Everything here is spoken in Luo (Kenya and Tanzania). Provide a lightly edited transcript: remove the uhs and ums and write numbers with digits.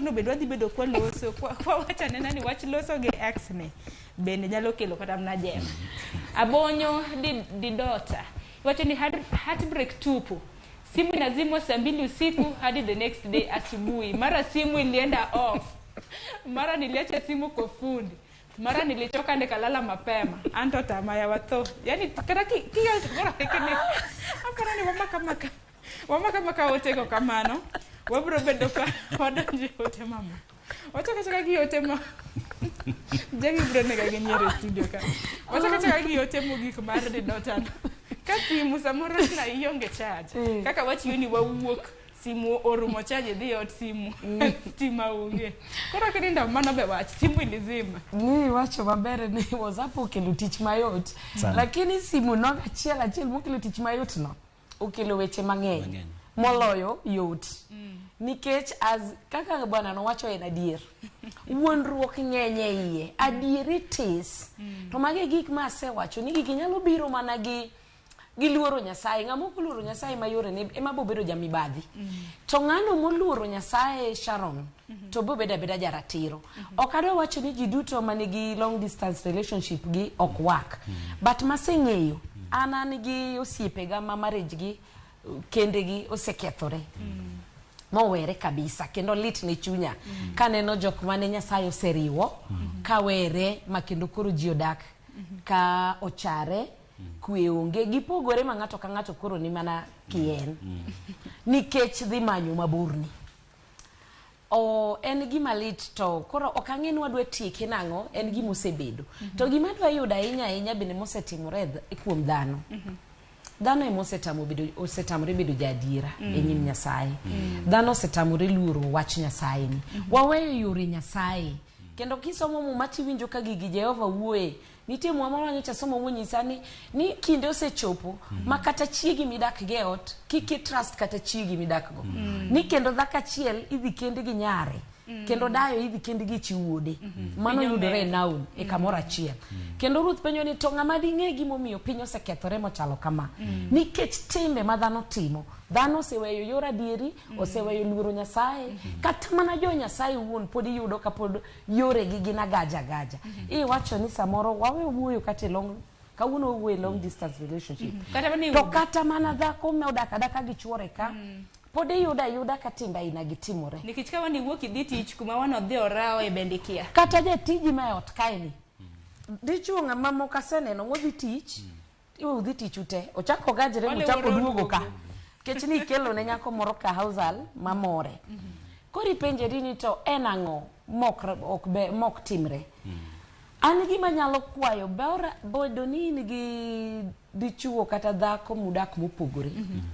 No bende wadhi bedo kwaloso kwawacho anena ni wach loso gi ex ni bende nyalo kelo kata mana jema. Abonyo didota wacho ni heartbreak tupu. Simu inazimwa saa 2 usiku hadi the next day asubuhi. Mara simu ilienda off, mara niliacha simu kwa fundi, mara nilichoka nikalala mapema. Anto tama ya watho. Yani kata ki ki koro ni aparo ni wamaka maka otego kamano. Wabro bedo ka wadonjo e ote mama. Wachako achaka gi ote ma Jagi bro nega gi nyiero e studio ka. Wachako achaka gi ote mogik mar didotano. Ka simu samoro na ionge charge. Kaka wachiwo ni wawuok simu orumo charge, idhi ot, simu stima onge. Koro kinindo mano be wach simu ilizima. Ni wacho maber ni WhatsApp okelo tich mayot. Sana. Lakini simu nogo achiel achiel mokelo tich mayot no okelo weche mang'eny Mang'eny. moloyo yot. Nikech as kaka bwana nowacho en adier. Wuondruok ng'eny e iye. Adieri tis. To magi e gik ma asewacho ni gigi nyalo biro mana gi giluoro Nyasaye. Ng'ama ok oluoro Nyasaye ma yorene ema bobedo jamibadhi. To ng'ano moluoro Nyasaye, Sharon, to bobedo abeda jaratiro. Ok adwa wacho ni ji duto manigi long distance relationship gi ok work. But maseng'eyo, an gi osiepega ma marriage gi kendegi osekethore mowere kabisa, kendo lit ne chunya kaneno jok mane Nyasaye oseriwo kawere, ma kendo koro ji odak ka ochare, kwe onge, gipogore ma ng'ato ka ng'ato koro ni mana kien nikech dhi manyo maborni. O en gima lit, to koro ok ang'e ni wadwa tieke nang'o. En gima osebedo, to gima adwa yudo ahinya ahinya bende mosetimore kuom dhano, dhano ema osetamo bedo, osetamore bedo jaadiera e nyim Nyasaye. Dhano osetamore luoro wach Nyasaye ni waweyo yore Nyasaye. Kendo kisomo Muma tiwinjo ka gigi Jehova wuoye. Nitie Muma moro manyocha somo monyisa ni kinde osechopo ma kata chiegi midak go e ot kik i trust, kata chiegi midak go ni kendo dhako achiel idhi kendi gi nyare, kendo dayo idhi kendi gi chi wuode. Mano Piny yudore e omer. Naum e kamoro achiel. Kendo Ruoth penjo ni to ng'ama ding'e gimomiyo piny osekethore mochalo kama? Nikech timbe ma dhano timo. Dhano oseweyo yor adieri, oseweyo luoro Nyasaye. Kata mana jo Nyasaye wuon pod iyudo ka pod yoregi gin agaja agaja. Iwacho ni samoro wawe wuoyo kata e long, kawuono wawuoyo e long distance relationship. Kata mana e To udi. Kata mana dhako modak adaka gi chuore ka pod iyudo ayuda ka timbe aina gi timore. Nikech ka wan iwuok idhi tich kuma wan odhi orawo e bende ikia. Kata jatiji ma e ot kaeni, dichuo ng'ama moko aseneno modhi tich, iwe udhi tich ute, ochako ogajre Wale mochako wuoro duogo ka duogo. kech ni ikelo ne nyako moro ka hausal mamore. Koro ipenjeri ni to en ang'o mok, ok be, mok timre? An gima nyalo kwayo bora bedo ni in gi dichuo kata dhako mudak mopogore.